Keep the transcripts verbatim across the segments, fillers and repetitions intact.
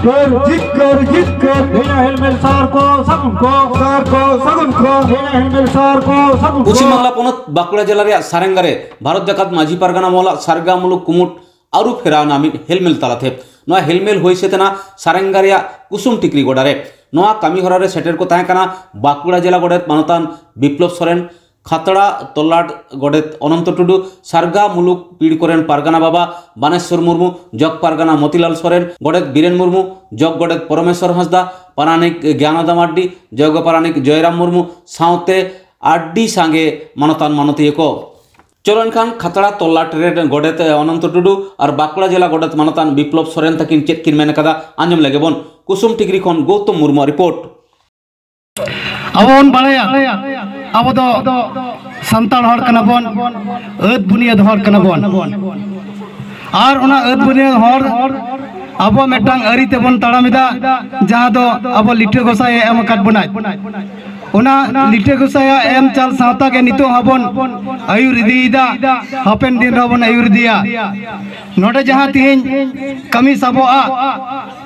ᱡᱤᱛᱠᱟᱹᱨ, ᱡᱤᱛᱠᱟᱹᱨ, ᱡᱤᱛᱠᱟᱹᱨ᱾ ᱦᱮᱡᱟ ᱦᱮᱞᱢᱮᱞ ᱥᱟᱨ ᱠᱚ ᱥᱟᱹᱜᱩᱱ ᱠᱚ᱾ ᱥᱟᱨ ᱠᱚ ᱥᱟᱹᱜᱩᱱ ᱠᱚ᱾ ᱦᱮᱡᱟ ᱦᱮᱞᱢᱮᱞ ᱥᱟᱨ ᱠᱚ ᱥᱟᱹᱜᱩᱱ ᱠᱚ᱾ ᱯᱚᱪᱷᱤᱢ ᱵᱟᱝᱞᱟ ᱯᱚᱱᱚᱛ ᱵᱟᱸᱠᱩᱲᱟ ᱡᱮᱞᱟ ᱨᱮᱭᱟᱜ ᱥᱟᱨᱮᱝᱜᱟ ᱨᱮ ᱵᱷᱟᱨᱚᱛ ᱡᱟᱠᱟᱛ ᱢᱟᱹᱡᱷᱤ ᱯᱟᱨᱜᱟᱱᱟ ᱢᱚᱦᱚᱞᱟᱜ ᱥᱟᱨᱜᱟ ᱢᱩᱞᱩᱠ ᱠᱩᱢᱩᱴ ᱟᱹᱨᱩ ᱯᱷᱮᱨᱟᱣ ᱮᱱᱟ ᱢᱤᱫ ᱦᱮᱞᱢᱮᱞ ᱛᱟᱞᱟᱛᱮ᱾ ᱱᱚᱣᱟ ᱦᱮᱞᱢᱮᱞ ᱦᱩᱭ ᱥᱟᱹᱛ ᱮᱱᱟ ᱥᱟᱨᱮᱝᱜᱟ ᱨᱮᱭᱟᱜ ᱠᱩᱥᱩᱢ ᱴᱤᱠᱨᱤ ᱜᱚᱰᱟ ᱨᱮ᱾ ᱱᱚᱣᱟ ᱠᱟᱹᱢᱤ ᱦᱚᱨᱟ ᱨᱮ ᱥᱮᱴᱮᱨ ᱠᱚ ᱛᱟᱦᱮᱸ ᱠᱟᱱᱟ ᱵᱟᱸᱠᱩᱲᱟ ᱡᱮᱞᱟ ᱜᱚᱰᱮᱛ ᱢᱟᱱᱚᱛᱟᱱ ᱵᱤᱯᱞᱚᱵ ᱥᱚᱨᱮᱱ, ᱠᱷᱟᱛᱲᱟ ᱛᱚᱞᱞᱟᱴ ᱜᱚᱰᱮᱛ ᱚᱱᱚᱱᱛᱚ ᱴᱩᱰᱩ, ᱥᱟᱨᱜᱟ ᱢᱩᱞᱩᱠ ᱯᱤᱲ ᱠᱚᱨᱮᱱ ᱯᱟᱨᱜᱟᱱᱟ ᱵᱟᱵᱟ ᱵᱟᱱᱮᱥᱣᱚᱨ ᱢᱩᱨᱢᱩ, ᱡᱚᱜᱽ ᱯᱟᱨᱜᱟᱱᱟ ᱢᱚᱛᱤᱞᱟᱞ ᱥᱚᱨᱮᱱ, ᱜᱚᱰᱮᱛ ᱵᱤᱨᱮᱱ ᱢᱩᱨᱢᱩ, ᱡᱚᱜᱽ ᱜᱚᱰᱮᱛ ᱯᱚᱨᱚᱢᱮᱥᱣᱚᱨ ᱦᱟᱸᱥᱫᱟ, ᱯᱟᱨᱟᱱᱤᱠ ᱜᱮᱭᱟᱱᱟᱫᱟ ᱢᱟᱨᱰᱤ, ᱡᱚᱜᱽ ᱯᱟᱨᱟᱱᱤᱠ ᱡᱚᱭᱨᱟᱢ ᱢᱩᱨᱢᱩ ᱥᱟᱶᱛᱮ ᱟᱹᱰᱤ ᱥᱟᱸᱜᱮ ᱢᱟᱱᱚᱛᱟᱱ ᱢᱟᱱᱚᱛᱤᱭᱟᱹ ᱠᱚ᱾ ᱪᱚᱞᱚ ᱮᱱᱠᱷᱟᱱ ᱠᱷᱟᱛᱲᱟ ᱛᱚᱞᱞᱟᱴ ᱨᱮᱱ ᱜᱚᱰᱮᱛ ᱚᱱᱚᱱᱛᱚ ᱴᱩᱰᱩ ᱟᱨ ᱵᱟᱸᱠᱩᱲᱟ ᱡᱮᱞᱟ ᱜᱚᱰᱮᱛ ᱢᱟᱱᱚᱛᱟᱱ ᱵᱤᱯᱞᱚᱵ ᱥᱚᱨᱮᱱ ᱛᱟᱹᱠᱤᱱ ᱪᱮᱫ ᱠᱤᱱ ᱢᱮᱱ ᱠᱟᱫᱟ, ᱟᱸᱡᱚᱢ ᱞᱮᱜᱮ ᱵᱚᱱ᱾ ᱠᱩᱥᱩᱢ ᱴᱤᱠᱨᱤ ᱠᱷᱚᱱ ᱜᱳᱣᱛᱚᱢ ᱢᱩᱨᱢᱩᱣᱟᱜ ᱨᱤᱯᱳᱨᱴ᱾ ᱟᱵᱚ ᱵᱚᱱ ᱵᱟᱲᱟᱭᱟ, ᱟᱵᱚ ᱫᱚ ᱥᱟᱱᱛᱟᱲ ᱦᱚᱲ ᱠᱟᱱᱟ ᱵᱚᱱ, ᱟᱹᱫ ᱵᱩᱱᱤᱭᱟᱹᱫ ᱦᱚᱲ ᱠᱟᱱᱟ ᱵᱚᱱ᱾ ᱟᱨ ᱚᱱᱟ ᱟᱹᱫ ᱵᱩᱱᱤᱭᱟᱹᱫ ᱦᱚᱲ ᱟᱵᱚ ᱢᱤᱫᱴᱟᱝ ᱟᱹᱨᱤ ᱛᱮᱵᱚᱱ ᱛᱟᱲᱟᱢ ᱮᱫᱟ, ᱡᱟᱦᱟᱸ ᱫᱚ ᱟᱵᱚ ᱞᱤᱴᱟᱹ ᱜᱚᱸᱥᱟᱭ ᱮ ᱮᱢ ᱟᱠᱟᱫ ᱵᱚᱱᱟᱭ᱾ ᱚᱱᱟ ᱞᱤᱴᱟᱹ ᱜᱚᱸᱥᱟᱭᱟᱜ ᱮᱢ ᱪᱟᱞ ᱥᱟᱶᱛᱟ ᱜᱮ ᱱᱤᱛᱚᱜ ᱦᱚᱸᱵᱚᱱ ᱟᱹᱭᱩᱨ ᱤᱫᱤᱭᱮᱫᱟ, ᱦᱟᱯᱮᱱ ᱫᱤᱱ ᱨᱮᱦᱚᱸ ᱵᱚᱱ ᱟᱹᱭᱩᱨ ᱤᱫᱤᱭᱟ᱾ ᱱᱚᱰᱮ ᱡᱟᱦᱟᱸ ᱛᱮᱦᱮᱧ ᱠᱟᱹᱢᱤ ᱥᱟᱵᱚᱜᱼᱟ,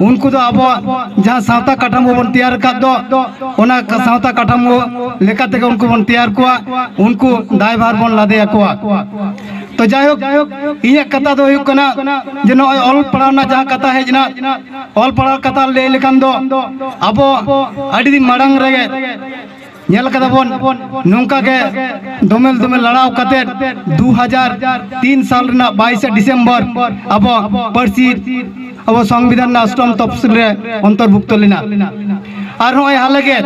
ᱩᱱᱠᱩ ᱫᱚ ᱟᱵᱚᱣᱟᱜ ᱡᱟᱦᱟᱸ ᱥᱟᱶᱛᱟ ᱠᱟᱴᱷᱟᱢᱳ ᱵᱚᱱ ᱛᱮᱭᱟᱨ ᱟᱠᱟᱫ ᱫᱚ, ᱚᱱᱟ ᱥᱟᱶᱛᱟ ᱠᱟᱴᱷᱟᱢᱳ ᱞᱮᱠᱟ ᱛᱮᱜᱮ ᱩᱱᱠᱩ ᱵᱚᱱ ᱛᱮᱭᱟᱨ ᱠᱚᱣᱟ, ᱩᱱᱠᱩ ᱫᱟᱭᱵᱷᱟᱨ ᱵᱚᱱ ᱞᱟᱫᱮ ᱟᱠᱚᱣᱟ᱾ ᱛᱚ ᱡᱟᱭᱦᱳᱠ, ᱤᱧᱟᱹᱜ ᱠᱟᱛᱷᱟ ᱫᱚ ᱦᱩᱭᱩᱜ ᱠᱟᱱᱟ ᱡᱮ ᱱᱚᱜᱼᱚᱭ ᱚᱞ ᱯᱟᱲᱦᱟᱣ ᱨᱮᱱᱟᱜ ᱡᱟᱦᱟᱸ ᱠᱟᱛᱷᱟ ᱦᱮᱡ ᱮᱱᱟ, ᱚᱞ ᱯᱟᱲᱦᱟᱣ ᱠᱟᱛᱷᱟ ᱞᱟᱹᱭ ᱞᱮᱠᱷᱟᱱ ᱫᱚ ᱟᱵᱚ ᱟᱹᱰᱤ ᱫᱤᱱ ᱢᱟᱲᱟᱝ ᱨᱮᱜᱮ ᱧᱮᱞ ᱠᱟᱫᱟ ᱵᱚᱱ, ᱱᱚᱝᱠᱟ ᱜᱮ ᱫᱚᱢᱮᱞ ᱫᱚᱢᱮᱞ ᱞᱟᱲᱟᱣ ᱠᱟᱛᱮ ᱫᱩ ᱦᱟᱡᱟᱨ ᱛᱤᱱ ᱥᱟᱞ ᱨᱮᱱᱟᱜ ᱵᱟᱭᱤᱥᱮ ᱰᱤᱥᱮᱢᱵᱚᱨ ᱟᱵᱚ ᱯᱟᱹᱨᱥᱤ, ᱟᱵᱚ ᱥᱚᱝᱵᱤᱫᱷᱟᱱ ᱨᱮᱱᱟᱜ ᱚᱥᱴᱚᱢ ᱛᱚᱯᱥᱤᱞ ᱨᱮ ᱚᱱᱛᱚᱨᱵᱷᱩᱠᱛᱚ ᱞᱮᱱᱟ᱾ ᱟᱨ ᱱᱚᱜᱼᱚᱭ ᱦᱟᱞᱮ ᱜᱮ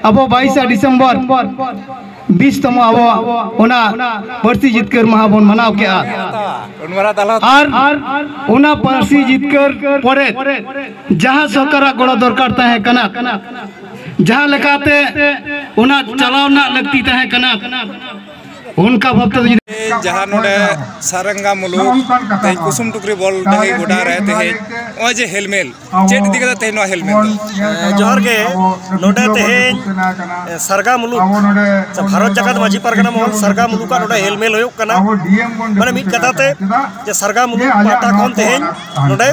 ᱟᱵᱚ ᱵᱟᱭᱤᱥᱮ ᱰᱤᱥᱮᱢᱵᱚᱨ ᱵᱤᱥ ᱛᱚᱢᱚ ᱟᱵᱚ ᱚᱱᱟ ᱯᱟᱹᱨᱥᱤ ᱡᱤᱛᱠᱟᱹᱨ ᱢᱟᱦᱟ ᱵᱚᱱ ᱢᱟᱱᱟᱣ ᱠᱮᱜᱼᱟ᱾ ᱟᱨ ᱚᱱᱟ ᱯᱟᱹᱨᱥᱤ ᱡᱤᱛᱠᱟᱹᱨ ᱯᱚᱨᱮ ᱡᱟᱦᱟᱸ ᱥᱚᱨᱠᱟᱨᱟᱜ ᱜᱚᱲᱚ ᱫᱚᱨᱠᱟᱨ ᱛᱟᱦᱮᱸ ᱠᱟᱱᱟ, ᱡᱟᱦᱟᱸ ᱞᱮᱠᱟᱛᱮ ᱚᱱᱟ ᱪᱟᱞᱟᱣ ᱨᱮᱱᱟᱜ ᱞᱟᱹᱠᱛᱤ ᱛᱟᱦᱮᱸ ᱠᱟᱱᱟ, ᱚᱱᱠᱟ ᱵᱷᱟᱵᱽ ᱛᱮ ᱡᱩᱫᱤ ᱡᱟᱦᱟᱸ ᱱᱚᱰᱮ ᱥᱟᱨᱟᱝᱜᱟ ᱢᱩᱞᱩᱠ ᱛᱮᱦᱮᱧ ᱠᱩᱥᱩᱢ ᱴᱩᱠᱨᱤ ᱵᱚᱞ ᱰᱟᱹᱦᱤ ᱜᱚᱰᱟ ᱨᱮ ᱛᱮᱦᱮᱧ ᱱᱚᱜᱼᱚᱭ ᱡᱮ ᱦᱮᱞᱢᱮᱞ, ᱪᱮᱫ ᱤᱫᱤ ᱠᱟᱛᱮ ᱛᱮᱦᱮᱧ ᱱᱚᱣᱟ ᱦᱮᱞᱢᱮᱞ ᱫᱚ? ᱮ, ᱡᱚᱦᱟᱨ ᱜᱮ᱾ ᱱᱚᱰᱮ ᱛᱮᱦᱮᱧ, ᱮ, ᱥᱟᱨᱜᱟ ᱢᱩᱞᱩᱠ, ᱥᱮ ᱵᱷᱟᱨᱚᱛ ᱡᱟᱠᱟᱛ ᱢᱟᱹᱡᱷᱤ ᱯᱟᱨᱜᱟᱱᱟ ᱢᱚᱦᱚᱞ ᱥᱟᱨᱜᱟ ᱢᱩᱞᱩᱠᱟᱜ ᱱᱚᱰᱮ ᱦᱮᱞᱢᱮᱞ ᱦᱩᱭᱩᱜ ᱠᱟᱱᱟ᱾ ᱢᱟᱱᱮ ᱢᱤᱫ ᱠᱟᱛᱷᱟ ᱛᱮ ᱡᱮ ᱥᱟᱨᱜᱟ ᱢᱩᱞᱩᱠ ᱯᱟᱦᱴᱟ ᱠᱷᱚᱱ ᱛᱮᱦᱮᱧ ᱱᱚᱰᱮ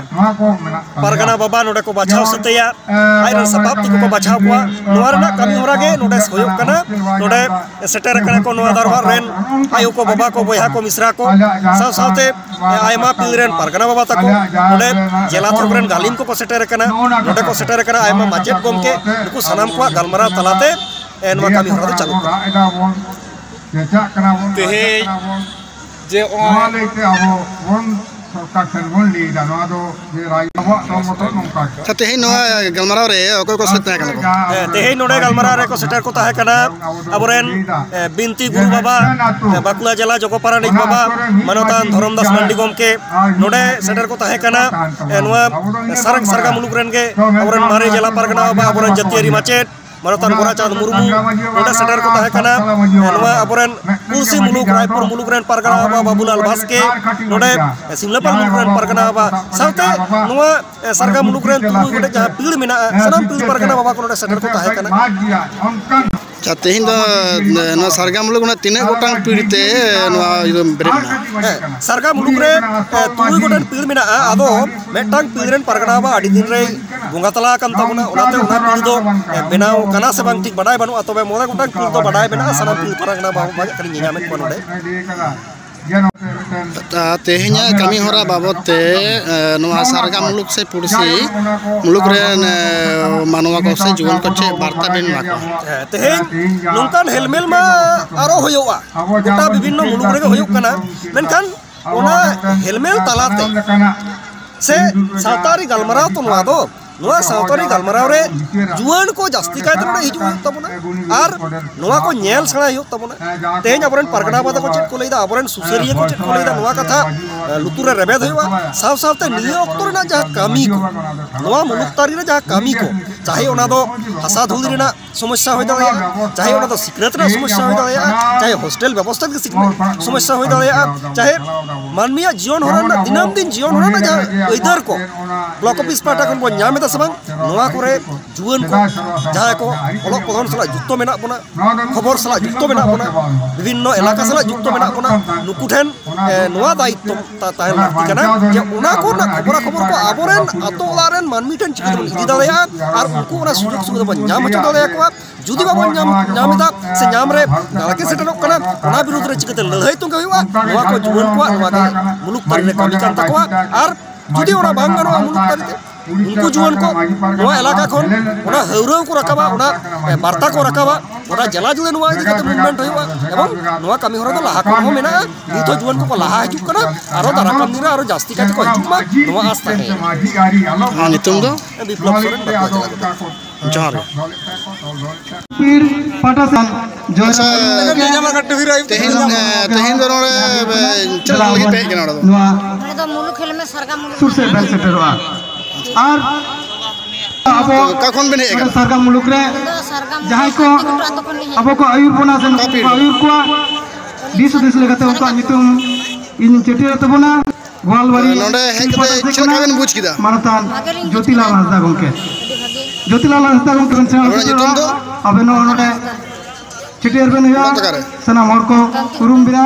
ᱯᱟᱨᱜᱟᱱᱟ ᱵᱟᱵᱟ ᱱᱚᱰᱮ ᱠᱚ ᱵᱟᱪᱷᱟᱣ ᱥᱟᱹᱛᱮᱭᱟ, ᱟᱡ ᱨᱮᱱ ᱥᱟᱯᱟᱵ ᱛᱮᱠᱚ ᱠᱚ ᱵᱟᱪᱷᱟᱣ ᱠᱚᱣᱟ᱾ ᱱᱚᱣᱟ ᱨᱮᱱᱟᱜ ᱠᱟᱹᱢᱤ ᱦᱚᱨᱟ ᱜᱮ ᱱᱚᱰᱮ ᱦᱩᱭᱩᱜ ᱠᱟᱱᱟ᱾ ᱱᱚᱰᱮ ᱥᱮᱴᱮᱨ ᱟᱠᱟᱱᱟ ᱠᱚ ᱱᱚᱣᱟ ᱫᱟᱨᱣᱟᱜ ᱨᱮᱱ ᱟᱭᱳ ᱠᱚ, ᱵᱟᱵᱟ ᱠᱚ, ᱵᱚᱭᱦᱟ ᱠᱚ, ᱢᱤᱥᱨᱟ ᱠᱚ, ᱥᱟᱶ ᱥᱟᱶᱛᱮ ᱟᱭᱢᱟ ᱯᱤᱲ ᱨᱮᱱ ᱯᱟᱨᱜᱟᱱᱟ ᱵᱟᱵᱟ ᱛᱟᱠᱚ, ᱱᱚᱰᱮ ᱡᱮᱞᱟ ᱛᱷᱚᱠ ᱨᱮᱱ ᱜᱟᱹᱞᱤᱢ ᱠᱚᱠᱚ ᱥᱮᱴᱮᱨ ᱟᱠᱟᱱᱟ᱾ ᱱᱚᱰᱮ ᱠᱚ ᱥᱮᱴᱮᱨ ᱟᱠᱟᱱᱟ ᱟᱭᱢᱟ ᱢᱟᱪᱮᱫ ᱜᱚᱢᱠᱮ, ᱱᱩᱠᱩ ᱥᱟᱱᱟᱢ ᱠᱚᱣᱟᱜ ᱜᱟᱞᱢᱟᱨᱟᱣ ᱛᱟᱞᱟᱛᱮ, ᱮ, ᱱᱚᱣᱟ ᱠᱟᱹᱢᱤ ᱦᱚᱨᱟ ᱫᱚ ᱪᱟᱹᱞᱩᱜ ᱠᱟᱱᱟ᱾ ᱛᱮᱦᱮᱧ ᱡᱮ ᱱᱚᱜᱼᱚᱭ ᱱᱚᱣᱟ ᱞᱟᱹᱭᱛᱮ ᱟᱵᱚ ᱵᱚᱱ ᱥᱚᱨᱠᱟᱨ ᱴᱷᱮᱱ ᱵᱚᱱ ᱞᱟᱹᱭ ᱮᱫᱟ, ᱱᱚᱣᱟ ᱫᱚ ᱡᱮ ᱨᱟᱡᱽ ᱟᱵᱚᱣᱟᱜ ᱫᱚ ᱢᱚᱛᱚ ᱱᱚᱝᱠᱟ ᱜᱮ᱾ ᱟᱪᱪᱷᱟ, ᱛᱮᱦᱮᱧ ᱱᱚᱣᱟ ᱜᱟᱞᱢᱟᱨᱟᱣ ᱨᱮ ᱚᱠᱚᱭ ᱠᱚ ᱥᱮᱴᱮᱨ ᱟᱠᱟᱱᱟ ᱠᱚ? ᱦᱮᱸ, ᱛᱮᱦᱮᱧ ᱱᱚᱰᱮ ᱜᱟᱞᱢᱟᱨᱟᱣ ᱨᱮᱠᱚ ᱥᱮᱴᱮᱨ ᱠᱚ ᱛᱟᱦᱮᱸ ᱠᱟᱱᱟ ᱟᱵᱚᱨᱮᱱ, ᱮ, ᱵᱤᱱᱛᱤ ᱜᱩᱨᱩ ᱵᱟᱵᱟ, ᱮ, ᱵᱟᱸᱠᱩᱲᱟ ᱡᱮᱞᱟ ᱡᱚᱜᱚ ᱯᱟᱨᱟᱱᱤᱠ ᱵᱟᱵᱟ, ᱢᱟᱱᱚᱛᱟᱱ ᱫᱷᱚᱨᱚᱢ ᱫᱟᱥ ᱢᱟᱱᱰᱤ ᱜᱚᱢᱠᱮ ᱱᱚᱰᱮ ᱥᱮᱴᱮᱨ ᱠᱚ ᱛᱟᱦᱮᱸ ᱠᱟᱱᱟ᱾ ᱮ, ᱱᱚᱣᱟ ᱥᱟᱨᱟᱝ ᱥᱟᱨᱜᱟ ᱢᱩᱞᱩᱠ ᱨᱮᱱ ᱜᱮ ᱟᱵᱚᱨᱮᱱ ᱢᱟᱨᱮ ᱡᱮᱞᱟ ᱯᱟᱨᱜᱟᱱᱟ ᱵᱟᱵᱟ, ᱟᱵᱚᱨᱮᱱ ᱡᱟᱹᱛᱤᱭᱟᱹᱨᱤ ᱢᱟᱪᱮᱫ ᱢᱟᱱᱚᱛᱟᱱ ᱜᱳᱨᱟᱪᱟᱸᱫᱽ ᱢᱩᱨᱢᱩ ᱱᱚᱰᱮ ᱥᱮᱴᱮᱨ ᱠᱚ ᱛᱟᱦᱮᱸ ᱠᱟᱱᱟ᱾ ᱱᱚᱣᱟ ᱟᱵᱚᱨᱮᱱ ᱯᱩᱲᱥᱤ ᱢᱩᱞᱩᱠ, ᱨᱟᱭᱯᱩᱨ ᱢᱩᱞᱩᱠ ᱨᱮᱱ ᱯᱟᱨᱜᱟᱱᱟ ᱵᱟᱵᱟ ᱵᱟᱵᱩᱞᱟᱞ ᱵᱟᱥᱠᱮ, ᱱᱚᱰᱮ ᱥᱤᱢᱞᱟᱯᱟᱞ ᱢᱩᱞᱩᱠ ᱨᱮᱱ ᱯᱟᱨᱜᱟᱱᱟ ᱵᱟᱵᱟ, ᱥᱟᱶᱛᱮ ᱱᱚᱣᱟ ᱥᱟᱨᱜᱟ ᱢᱩᱞᱩᱠ ᱨᱮᱱ ᱛᱩᱨᱩᱭ ᱜᱚᱴᱮᱡ ᱡᱟᱦᱟᱸ ᱯᱤᱲ ᱢᱮᱱᱟᱜᱼᱟ, ᱥᱟᱱᱟᱢ ᱯᱤᱲ ᱯᱟᱨᱜᱟᱱᱟ ᱵᱟᱵᱟ ᱠᱚ ᱱᱚᱰᱮ ᱥᱮᱴᱮᱨ ᱠᱚ ᱛᱟᱦᱮᱸ ᱠᱟᱱᱟ᱾ ᱟᱪᱪᱷᱟ, ᱛᱮᱦᱮᱧ ᱫᱚ ᱱᱚᱣᱟ ᱥᱟᱨᱜᱟ ᱢᱩᱞᱩᱠ ᱨᱮᱱᱟᱜ ᱛᱤᱱᱟᱹᱜ ᱜᱚᱴᱟᱝ ᱯᱤᱲ ᱛᱮ ᱱᱚᱣᱟ ᱤᱭᱟᱹ ᱫᱚ ᱵᱮᱨᱮᱫ ᱮᱱᱟ? ᱦᱮᱸ, ᱥᱟᱨᱜᱟ ᱢᱩᱞᱩᱠ ᱨᱮ, ᱮ, ᱛᱩᱨᱩᱭ ᱜᱚᱴᱮᱱ ᱯᱤᱲ ᱢᱮᱱᱟᱜᱼᱟ᱾ ᱟᱫᱚ ᱢᱤᱫᱴᱟᱝ ᱯᱤᱲ ᱨᱮᱱ ᱯᱟᱨᱜᱟᱱᱟ ᱵᱟᱵᱟ ᱟᱹᱰᱤ ᱫᱤᱱ ᱨᱮᱭ ᱵᱚᱸᱜᱟ ᱛᱟᱞᱟ ᱟᱠᱟᱱ ᱛᱟᱵᱚᱱᱟ, ᱚᱱᱟᱛᱮ ᱚᱱᱟ ᱯᱤᱲ ᱫᱚ, ᱮ, ᱵᱮᱱᱟᱣ ᱠᱟᱱᱟ ᱥᱮ ᱵᱟᱝ ᱴᱷᱤᱠ ᱵᱟᱰᱟᱭ ᱵᱟᱹᱱᱩᱜᱼᱟ, ᱛᱚᱵᱮ ᱢᱚᱬᱮ ᱜᱚᱴᱟᱝ ᱯᱤᱲ ᱫᱚ ᱵᱟᱰᱟᱭ ᱢᱮᱱᱟᱜᱼᱟ᱾ ᱥᱟᱱᱟᱢ ᱯᱤᱲ ᱯᱟᱨᱜᱟᱱᱟ ᱵᱟᱵᱟ ᱠᱚ ᱧᱮᱧᱟᱢᱮᱫ ᱠᱚᱣᱟ ᱱᱚᱰᱮ᱾ ᱛᱟ-, ᱛᱮᱦᱮᱧᱟᱜ ᱠᱟᱹᱢᱤ ᱦᱚᱨᱟ ᱵᱟᱵᱚᱫ ᱛᱮ, ᱮ, ᱱᱚᱣᱟ ᱥᱟᱨᱜᱟ ᱢᱩᱞᱩᱠ ᱥᱮ ᱯᱩᱲᱥᱤ ᱢᱩᱞᱩᱠ ᱨᱮᱱ, ᱮ, ᱢᱟᱱᱣᱟ ᱠᱚ ᱥᱮ ᱡᱩᱣᱟᱹᱱ ᱠᱚ ᱪᱮᱫ ᱵᱟᱨᱛᱟ ᱵᱮᱱ ᱮᱢᱟ ᱠᱚᱣᱟ? ᱦᱮᱸ, ᱛᱮᱦᱮᱧ ᱱᱚᱝᱠᱟᱱ ᱦᱮᱞᱢᱮᱞ ᱢᱟ ᱟᱨᱚ ᱦᱩᱭᱩᱜᱼᱟ, ᱜᱚᱴᱟ ᱵᱤᱵᱷᱤᱱᱱᱚ ᱢᱩᱞᱩᱠ ᱨᱮᱜᱮ ᱦᱩᱭᱩᱜ ᱠᱟᱱᱟ, ᱢᱮᱱᱠᱷᱟᱱ ᱚᱱᱟ ᱦᱮᱞᱢᱮᱞ ᱛᱟᱞᱟᱛᱮ ᱥᱮ ᱥᱟᱶᱛᱟᱨᱤ ᱜᱟᱞᱢᱟᱨᱟᱣ ᱛᱚ ᱱᱚᱣᱟ ᱫᱚ, ᱱᱚᱣᱟ ᱥᱟᱶᱛᱟᱨᱤ ᱜᱟᱞᱢᱟᱨᱟᱣ ᱨᱮ ᱡᱩᱣᱟᱹᱱ ᱠᱚ ᱡᱟᱹᱥᱛᱤ ᱠᱟᱭᱛᱮ ᱱᱚᱰᱮ ᱦᱤᱡᱩᱜ ᱦᱩᱭᱩᱜ ᱛᱟᱵᱚᱱᱟ ᱟᱨ ᱱᱚᱣᱟ ᱠᱚ ᱧᱮᱞ ᱥᱮᱬᱟ ᱦᱩᱭᱩᱜ ᱛᱟᱵᱚᱱᱟ᱾ ᱛᱮᱦᱮᱧ ᱟᱵᱚᱨᱮᱱ ᱯᱟᱨᱜᱟᱱᱟ ᱵᱟᱵᱟ ᱛᱟᱠᱚ ᱪᱮᱫ ᱠᱚ ᱞᱟᱹᱭᱫᱟ, ᱟᱵᱚᱨᱮᱱ ᱥᱩᱥᱟᱹᱨᱤᱭᱟᱹ ᱠᱚ ᱪᱮᱫ ᱠᱚ ᱞᱟᱹᱭᱫᱟ, ᱱᱚᱣᱟ ᱠᱟᱛᱷᱟ, ᱮ, ᱞᱩᱛᱩᱨ ᱨᱮ ᱨᱮᱵᱮᱫ ᱦᱩᱭᱩᱜᱼᱟ᱾ ᱥᱟᱶ ᱥᱟᱶᱛᱮ ᱱᱤᱭᱟᱹ ᱚᱠᱛᱚ ᱨᱮᱱᱟᱜ ᱡᱟᱦᱟᱸ ᱠᱟᱹᱢᱤ ᱠᱚ, ᱱᱚᱣᱟ ᱢᱩᱞᱩᱠ ᱛᱟᱹᱨᱤ ᱨᱮ ᱡᱟᱦᱟᱸ ᱠᱟᱹᱢᱤ ᱠᱚ, ᱪᱟᱦᱮ ᱚᱱᱟ ᱫᱚ ᱦᱟᱥᱟ ᱫᱷᱩᱲᱤ ᱨᱮᱱᱟᱜ ᱥᱚᱢᱚᱥᱥᱟ ᱦᱩᱭ ᱫᱟᱲᱮᱭᱟᱜᱼᱟ, ᱪᱟᱦᱮ ᱚᱱᱟ ᱫᱚ ᱥᱤᱠᱷᱱᱟᱹᱛ ᱨᱮᱱᱟᱜ ᱥᱚᱢᱚᱥᱥᱟ ᱦᱩᱭ ᱫᱟᱲᱮᱭᱟᱜᱼᱟ, ᱪᱟᱦᱮ ᱦᱳᱥᱴᱮᱞ ᱵᱮᱵᱚᱥᱛᱷᱟ ᱨᱮᱱᱟᱜ ᱥᱤᱠᱷᱱᱟᱹᱛ ᱥᱚᱢᱚᱥᱥᱟ ᱦᱩᱭ ᱫᱟᱲᱮᱭᱟᱜᱼᱟ, ᱪᱟᱦᱮ ᱢᱟᱹᱱᱢᱤᱭᱟᱜ ᱡᱤᱭᱚᱱ ᱦᱚᱨᱟ ᱨᱮᱱᱟᱜ, ᱫᱤᱱᱟᱹᱢ ᱫᱤᱱ ᱡᱤᱭᱚᱱ ᱦᱚᱨᱟ ᱨᱮᱱᱟᱜ ᱡᱟᱦᱟᱸ ᱟᱹᱭᱫᱟᱹᱨ ᱠᱚ ᱵᱞᱚᱠ ᱚᱯᱷᱤᱥ ᱯᱟᱦᱴᱟ ᱠᱷᱚᱱ ᱵᱚᱱ ᱧᱟᱢ ᱮᱫᱟ ᱥᱮ ᱵᱟᱝ, ᱱᱚᱣᱟ ᱠᱚᱨᱮ ᱡᱩᱣᱟᱹᱱ ᱠᱚ, ᱡᱟᱦᱟᱸᱭ ᱠᱚ ᱚᱞᱚᱜ ᱯᱚᱲᱦᱚᱱ ᱥᱟᱞᱟᱜ ᱡᱩᱠᱛᱚ ᱢᱮᱱᱟᱜ ᱵᱚᱱᱟ, ᱠᱷᱚᱵᱚᱨ ᱥᱟᱞᱟᱜ ᱡᱩᱠᱛᱚ ᱢᱮᱱᱟᱜ ᱵᱚᱱᱟ, ᱵᱤᱵᱷᱤᱱᱱᱚ ᱮᱞᱟᱠᱟ ᱥᱟᱞᱟᱜ ᱡᱩᱠᱛᱚ ᱢᱮᱱᱟᱜ ᱵᱚᱱᱟ, ᱱᱩᱠᱩ ᱴᱷᱮᱱ ᱮ, ᱱᱚᱣᱟ ᱫᱟᱭᱤᱛᱛᱚ ᱛᱟ-, ᱛᱟᱦᱮᱱ ᱞᱟᱹᱠᱛᱤ ᱠᱟᱱᱟ ᱡᱮ ᱚᱱᱟ ᱠᱚᱨᱮᱱᱟᱜ ᱠᱷᱚᱵᱚᱨᱟ ᱠᱷᱚᱵᱚᱨ ᱠᱚ ᱟᱵᱚᱨᱮᱱ ᱟᱛᱳ ᱚᱲᱟᱜ ᱨᱮᱱ ᱢᱟᱹᱱᱢᱤ ᱴᱷᱮᱱ ᱪᱤᱠᱟᱹ ᱛᱮᱵᱚᱱ ᱤᱫᱤ ᱫᱟᱲᱮᱭᱟᱜᱼᱟ ᱟᱨ ᱩᱱᱠᱩ ᱚᱱᱟ ᱥᱩᱡᱳᱜᱽ ᱥᱩᱵᱤᱫᱷᱟ ᱵᱚᱱ ᱧᱟᱢ ᱦᱚᱪᱚ ᱫᱟᱲᱮᱭᱟᱠᱚᱣᱟ᱾ ᱡᱩᱫᱤ ᱵᱟᱵᱚᱱ ᱧᱟᱢ, ᱧᱟᱢ ᱮᱫᱟ ᱥᱮ ᱧᱟᱢ ᱨᱮ ᱱᱟᱲᱠᱮ ᱥᱮᱴᱮᱨᱚᱜ ᱠᱟᱱᱟ, ᱚᱱᱟ ᱵᱤᱨᱩᱫᱽ ᱨᱮ ᱪᱤᱠᱟᱹᱛᱮ ᱞᱟᱹᱲᱦᱟᱹᱭ ᱛᱚᱸᱜᱮ ᱦᱩᱭᱩᱜᱼᱟ? ᱱᱚᱣᱟ ᱠᱚ ᱡᱩᱣᱟᱹᱱ ᱠᱚᱣᱟᱜ ᱱᱚᱣᱟ ᱜᱮ ᱢᱩᱞᱩᱠ ᱛᱟᱹᱨᱤ ᱨᱮ ᱠᱟᱹᱢᱤ ᱠᱟᱱ ᱛᱟᱠᱚᱣᱟ᱾ ᱟᱨ ᱡᱩᱫᱤ ᱚᱱᱟ ᱵᱟᱝ ᱜᱟᱱᱚᱜᱼᱟ ᱢᱩᱞᱩᱠ ᱛᱟᱹᱨᱤ ᱛᱮ, ᱩᱱᱠᱩ ᱡᱩᱣᱟᱹᱱ ᱠᱚ ᱱᱚᱣᱟ ᱮᱞᱟᱠᱟ ᱠᱷᱚᱱ ᱚᱱᱟ ᱦᱟᱹᱣᱨᱟᱹᱣ ᱠᱚ ᱨᱟᱠᱟᱵᱟ, ᱚᱱᱟ, ᱮ, ᱵᱟᱨᱛᱟ ᱠᱚ ᱨᱟᱠᱟᱵᱟ, ᱚᱱᱟ ᱡᱮᱞᱟ ᱡᱩᱲᱮ ᱱᱚᱣᱟ ᱤᱫᱤ ᱠᱟᱛᱮ movement ᱦᱩᱭᱩᱜᱼᱟ᱾ ᱮᱵᱚᱝ ᱱᱚᱣᱟ ᱠᱟᱹᱢᱤ ᱦᱚᱨᱟ ᱫᱚ ᱞᱟᱦᱟ ᱠᱷᱚᱱ ᱦᱚᱸ ᱢᱮᱱᱟᱜᱼᱟ᱾ ᱱᱤᱛ ᱦᱚᱸ ᱡᱩᱣᱟᱹᱱ ᱠᱚᱠᱚ ᱞᱟᱦᱟ ᱦᱤᱡᱩᱜ ᱠᱟᱱᱟ, ᱟᱨᱚ ᱫᱟᱨᱟᱭ ᱠᱟᱱ ᱫᱤᱱ ᱨᱮ ᱟᱨᱚ ᱡᱟᱹᱥᱛᱤ ᱠᱟᱭᱛᱮ ᱠᱚ ᱦᱤᱡᱩᱜ ᱢᱟ, ᱱᱚᱣᱟ ᱟᱥ ᱛᱟᱦᱮᱸᱭᱮᱱᱟ᱾ ᱟᱨ ᱧᱩᱛᱩᱢ ᱫᱚ? ᱵᱤᱯᱞᱚᱵ ᱥᱚᱨᱮᱱ, ᱵᱟᱸᱠᱩᱲᱟ ᱡᱮᱞᱟ ᱠᱷᱚᱱ᱾ ᱡᱚᱦᱟᱨ ᱜᱮ᱾ ᱯᱤᱲ ᱯᱟᱦᱴᱟ ᱥᱮᱱ ᱡᱚᱦᱟᱨ᱾ ᱟᱪᱪᱷᱟ, ᱛᱮᱦᱮᱧ, ᱮ, ᱛᱮᱦᱮᱧ ᱫᱚ ᱱᱚᱰᱮ, ᱮ, ᱪᱮᱫ ᱞᱟᱹᱜᱤᱫ ᱯᱮ ᱦᱮᱡ ᱠᱟᱱᱟ ᱱᱚᱰᱮ ᱫᱚ? ᱱᱚᱣᱟ ᱱᱚᱰᱮ ᱫᱚ ᱢᱩᱞᱩᱠ ᱦᱮᱞᱢᱮ ᱥᱟᱨᱜᱟ ᱢᱩᱞᱩᱠ ᱥᱩᱨ ᱥᱮᱫ ᱵᱮᱱ ᱥᱮᱴᱮᱨᱚᱜᱼᱟ᱾ ᱟᱨ ᱟᱵᱚ ᱚᱠᱟ ᱠᱷᱚᱱ ᱵᱮᱱ ᱦᱮᱡ ᱱᱚᱰᱮ ᱟᱠᱟᱱᱟ? ᱥᱟᱨᱜᱟ ᱢᱩᱞᱩᱠ ᱨᱮ ᱱᱚᱰᱮ ᱫᱚ ᱥᱟᱨᱜᱟ ᱢᱩᱞᱩᱠ ᱡᱟᱦᱟᱸᱭ ᱠᱚ ᱥᱟᱱᱛᱤ ᱜᱷᱩᱴᱩ ᱟᱛᱳ ᱠᱷᱚᱱ ᱞᱤᱧ ᱦᱮᱡ ᱟᱵᱚ ᱠᱚ ᱟᱹᱭᱩᱨ ᱵᱚᱱᱟ ᱥᱮ ᱚᱠᱟ ᱱᱩᱠᱩ ᱯᱤᱲ? ᱠᱚ ᱟᱹᱭᱩᱨ ᱠᱚᱣᱟ, ᱫᱤᱥ ᱦᱩᱫᱤᱥ ᱞᱮᱠᱟᱛᱮ ᱩᱱᱠᱩᱣᱟᱜ ᱧᱩᱛᱩᱢ ᱤᱧ ᱪᱟᱹᱴᱭᱟᱹᱨ ᱛᱟᱵᱚᱱᱟ᱾ ᱜᱳᱣᱟᱞᱣᱟᱲᱤ ᱱᱚᱰᱮ ᱦᱮᱡ ᱠᱟᱛᱮ ᱪᱮᱫ ᱞᱮᱠᱟ ᱵᱮᱱ ᱵᱩᱡᱽ ᱠᱮᱫᱟ? ᱢᱟᱱᱚᱛᱟᱱ ᱵᱷᱟᱜᱮ ᱞᱤᱧ ᱵᱩᱡᱽ ᱡᱳᱛᱤᱞᱟᱞ ᱠᱮᱫᱟ᱾ ᱦᱟᱸᱥᱫᱟ ᱜᱚᱢᱠᱮ᱾ ᱟᱹᱰᱤ ᱵᱷᱟᱜᱮ᱾ ᱡᱳᱛᱤᱞᱟᱞ ᱦᱟᱸᱥᱫᱟ ᱜᱚᱢᱠᱮ ᱵᱮᱱ ᱥᱮᱱ ᱟᱵᱮᱱᱟᱜ ᱧᱩᱛᱩᱢ ᱫᱚ? ᱟᱵᱮᱱ ᱦᱚᱸ ᱱᱚᱰᱮ ᱪᱷᱟᱹᱴᱭᱟᱹᱨ ᱵᱮᱱ ᱦᱩᱭᱩᱜᱼᱟ᱾ ᱚᱲᱟᱜ ᱛᱟᱠᱟ ᱨᱮ? ᱥᱟᱱᱟᱢ ᱦᱚᱲ ᱠᱚ ᱩᱨᱩᱢ ᱵᱮᱱᱟ᱾